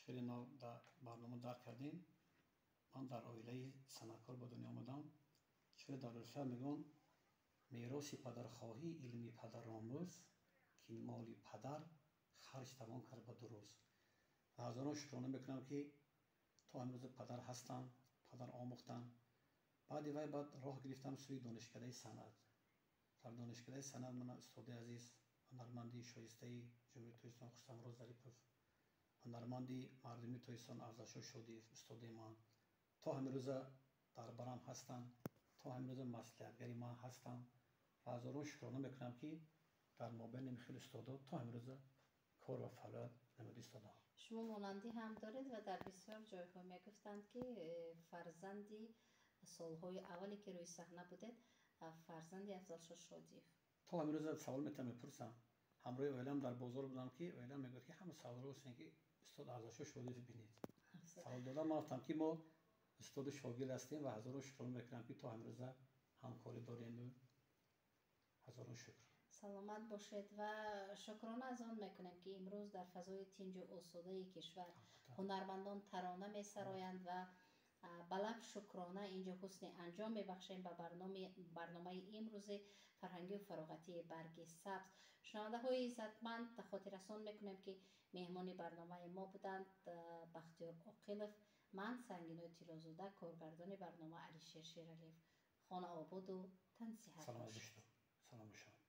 Хеле нав дар барнома дарк кардем. Ман дар оилаи санъаткор ба дунё омадам. Чӣ дар русия мегӯянд: мероси падархоҳӣ, илми падаромӯз, ки моли падар харҷ тавон кард ба 2 рӯз. Ва ҳазорон шукрона мекунам, ки то ҳамрӯза падар ҳастам, падар омӯхтам. Баъди вай баъд роҳ гирифтам сӯи донишкадаи санъат. Дар донишкадаи санъат мана устоди азиз, ҳунарманди шоистаи Ҷумҳурии Тоҷикистон Хусрамроз Зарипов, ҳунарманди мардумии Тоҷикистон Афзалшоҳ Шодиев, устоди ман, то ҳамрӯза дар барам ҳастанд, то ҳамрӯза маслиҳатгари ман ҳастанд. Ва ҳазорон шукрона мекунам, ки дар мобайни хеле устодо то ҳамрӯза кор ва фаъолият намуда истодам. Шумо монандӣ ҳам доред ва дар бисёр ҷойҳо мегуфтанд, ки фарзанди солҳои аввале, ки рӯи саҳна будед, фарзанди Афзалшоҳ Шодиев. То ҳамрӯза савол метавонам, мепурсам. Ҳамроҳи оилам дар бозор будам, ки оилам мегӯяд, ки ҳама саволро ҳастем, ки устод Афзалшоҳ Шодиев бинед. Савол додам, ман гуфтам, ки мо устоду шогирд ҳастем ва ҳазорон шукрона мекунам, ки то ҳамрӯза ҳамкорӣ дорем. Ҳазорон шукр. Саломат бошед ва шукрона аз он мекунем, ки имрӯз дар фазои тинҷу осудаи кишвар ҳунармандон тарона месароянд ва ба лаб шукрона. Инҷо ҳусни анҷом мебахшем ба барномаи имрӯзи фарҳангию фароғатии «Барги сабз». Шунавандаҳои иззатманд, хотиррасон мекунем, ки меҳмони барномаи мо буданд Бахтиёр Оқилов, ман Сангинои Тиллозода, коргардони барнома Алишер Шералиев. Хона ободу тансиҳат. Салом бошед.